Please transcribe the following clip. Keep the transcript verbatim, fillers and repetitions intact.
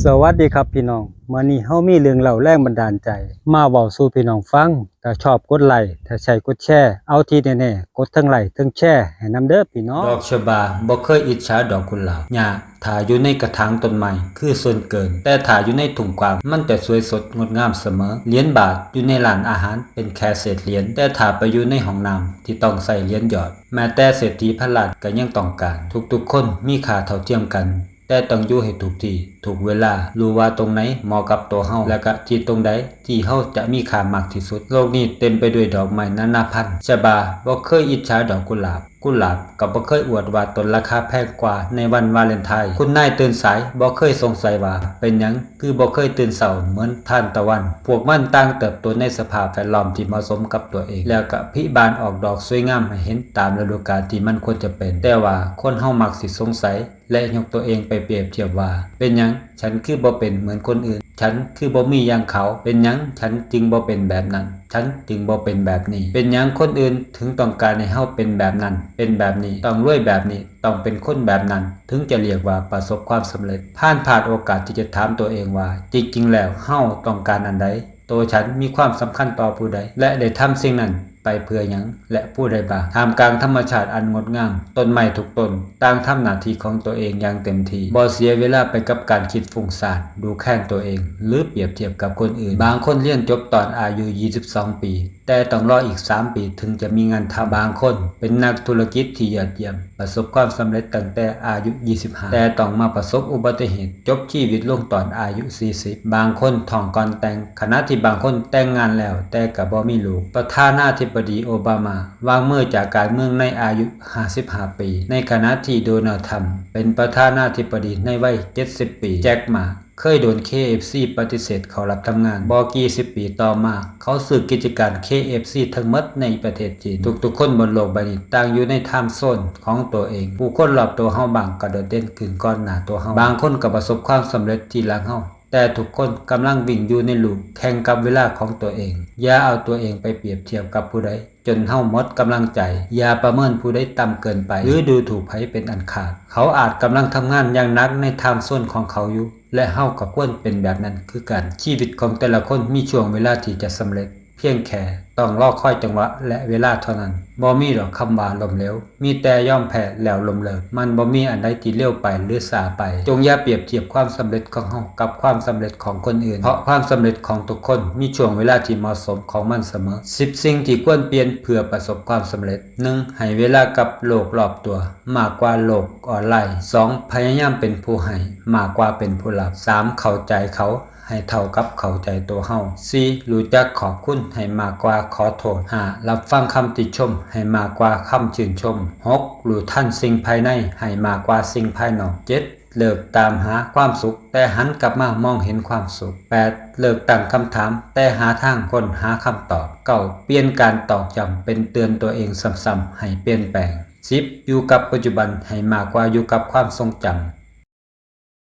สวัสดีครับพี่น้อง มื้อนี้เฮามีเรื่องเล่าแรงบันดาลใจ มาเว้าสู่พี่น้องฟัง ถ้าชอบกดไลค์ ถ้าใช่กดแชร์ เอาที่แน่ๆ กดทั้งไลค์ทั้งแชร์ให้นำเด้อพี่น้อง ดอกชบาบ่เคยอิจฉาดอกกุหลาบ หญ้าถ้าอยู่ในกระถางต้นไม้คือส่วนเกิน แต่ถ้าอยู่ในทุ่งกว้างมันจะสวยสดงดงามเสมอ เหรียญบาทอยู่ในร้านอาหารเป็นแค่เศษเหรียญ แต่ถ้าไปอยู่ในห้องน้ำที่ต้องใส่เหรียญหยอด แม้แต่เศรษฐีพันล้านก็ยังต้องการ ทุกๆคนมีค่าเท่าเทียมกัน แต่ต้องอยู่ให้ถูกที่ ถูกเวลา รู้ว่าตรงไหนเหมาะกับตัวเฮา และก็ที่ตรงใดที่เฮาจะมีค่ามากที่สุด โลกนี้เต็มไปด้วยดอกไม้นานาพันธุ์ ชบาบ่เคยอิจฉาดอกกุหลาบ กุหลาบก็บ่เคยอวดว่าตนราคาแพงกว่าในวันวาเลนไทน์ คุณนายตื่นสายบ่เคยสงสัยว่าเป็นหยังคือบ่เคยตื่นเช้าเหมือนทานตะวัน พวกมันต่างเติบโตในสภาพแวดล้อมที่เหมาะสมกับตัวเอง แล้วก็ผลิบานออกดอกสวยงามให้เห็นตามฤดูกาลที่มันควรจะเป็น แต่ว่าคนเฮามักสิสงสัย และยกตัวเองไปเปรียบเทียบว่า เป็นหยังฉันคือบ่เป็นเหมือนคนอื่น ฉันคือบ่มีอย่างเขา เป็นหยังฉันจึงบ่เป็นแบบนั้น ฉันจึงบ่เป็นแบบนี้ เป็นหยังคนอื่นถึงต้องการให้เฮาเป็นแบบนั้น เป็นแบบนี้ ต้องรวยแบบนี้ ต้องเป็นคนแบบนั้น ถึงจะเรียกว่าประสบความสำเร็จ พลาดพลาดโอกาสที่จะถามตัวเองว่า จริงๆแล้วเฮาต้องการอันใด ตัวฉันมีความสำคัญต่อผู้ใด และได้ทำสิ่งนั้นไปเพื่อหยัง และผู้ใดบ้าง ท่ามกลางธรรมชาติอันงดงาม ต้นไม้ทุกต้นต่างทำหน้าที่ของตัวเองอย่างเต็มที่ บ่เสียเวลาไปกับการคิดฟุ้งซ่าน ดูแคลนตัวเอง หรือเปรียบเทียบกับคนอื่น บางคนเรียนจบตอนอายุ ยี่สิบสอง ปี แต่ต้องรออีก สาม ปีถึงจะมีงานทำ บางคนเป็นนักธุรกิจที่ยอดเยี่ยม ประสบความสำเร็จตั้งแต่อายุ ยี่สิบห้า แต่ต้องมาประสบอุบัติเหตุ จบชีวิตลงตอนอายุ สี่สิบ บางคนท้องก่อนแต่ง ขณะที่บางคนแต่งงานแล้วแต่ก็บ่มีลูก ประธานาธิบดีโอบามาวางมือจากการเมืองในอายุ ห้าสิบห้า ปี ในขณะที่โดนัลด์ทรัมป์เป็นประธานาธิบดีในวัย เจ็ดสิบ ปี แจ็คหม่าเคยโดน เคเอฟซี ปฏิเสธเข้ารับทำงาน บ่กี่สิบปีต่อมา เขาซื้อกิจการ เคเอฟซี ทั้งหมดในประเทศจีน ทุกๆคนบนโลกใบนี้ต่างอยู่ในไทม์โซนของตัวเอง ผู้คนรอบตัวเฮาบางก็โดดเด่นขึ้นก่อนหน้าตัวเฮา บางคนก็ประสบความสำเร็จทีหลังเฮา แต่ทุกคนกำลังวิ่งอยู่ในลูปแข่งกับเวลาของตัวเอง อย่าเอาตัวเองไปเปรียบเทียบกับผู้ใด จนเฮาหมดกำลังใจ อย่าประเมินผู้ใดต่ำเกินไป หรือดูถูกไผเป็นอันขาด เขาอาจกำลังทำงานอย่างหนักในไทม์โซนของเขาอยู่ และเฮาก็ควรเป็นแบบนั้นคือกัน ชีวิตของแต่ละคนมีช่วงเวลาที่จะสำเร็จ เพียงแค่ต้องรอคอยจังหวะและเวลาเท่านั้น บ่มีดอกคำว่าล้มเหลว มีแต่ยอมแพ้แล้วล้มเลิก มันบ่มีอันใดที่เร็วไปหรือช้าไป จงอย่าเปรียบเทียบความสำเร็จของเฮากับความสำเร็จของคนอื่น เพราะความสำเร็จของทุกคนมีช่วงเวลาที่เหมาะสมของมันเสมอ สิบ สิ่งที่ควรเปลี่ยนเพื่อประสบความสำเร็จ หนึ่ง ให้เวลากับโลกรอบตัว มากกว่าโลกออนไลน์ สอง พยายามเป็นผู้ให้มากกว่าเป็นผู้รับ สาม เข้าใจเขาให้เท่ากับเข้าใจตัวเฮา สี่ รู้จักขอบคุณให้มากกว่าขอโทษ ห้า รับฟังคำติชมให้มากกว่าคำชื่นชม หก รู้ทันสิ่งภายในให้มากกว่าสิ่งภายนอก เจ็ด เลิกตามหาความสุข แต่หันกลับมามองเห็นความสุข แปด เลิกตั้งคำถาม แต่หาทางค้นหาคำตอบ เก้า เปลี่ยนการตอกย้ำเป็นเตือนตัวเองซ้ำๆให้เปลี่ยนแปลง สิบ อยู่กับปัจจุบันให้มากกว่าอยู่กับความทรงจ